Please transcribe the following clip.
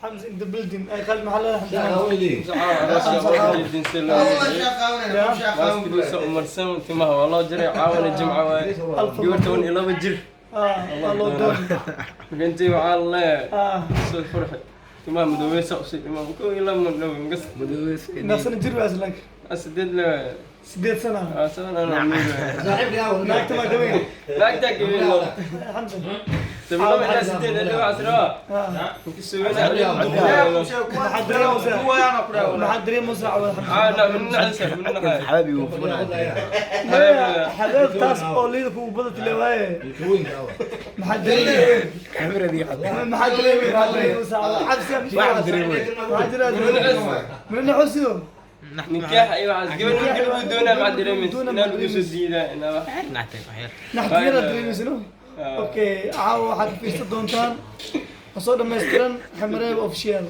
Xamza in the building. Ay Khalid, maxaa leedahay Xamza? Maaskiisa umarsan, timaha waa loo jaray. Caawana Jimca waaye, gabar 12 jir. Ah, waa loo doon. Intii waxaa leeyahay soo furxi, timaha madoweysa usii dhimaa, 12 ma dhow magas. Meeqa jir waa isla? 8 le. 8 sana. Seven ana. Naagta maa gabayn? Naagtaa gabayn. Xamza. 12 ilaa 8 ilaa 10. Maxaad dareemaysaa? Maxaad dareemaysaa cawad, Xamza? من نعسر من نحاي. حبايبي يوقفون. Maya, xabeebtaas oo liida kugu badati le waaye. Maxaad dareemay? Maxaad dareemay? Maxaad dareemaysaa cawad? Cabsi Waxaan dareemay. maxaa jira? Mana naxusido. Nikaax iyo waxaas, gabadh markii lagu doonaa maxaa dareemaysa? Inaa lagu soo diidaa inaa wax. Naxtiyada dareemaysa, no? Okay, caawa waxaad ka fiirsan doontaan oo soo dhammaystiran Xamareeb Official.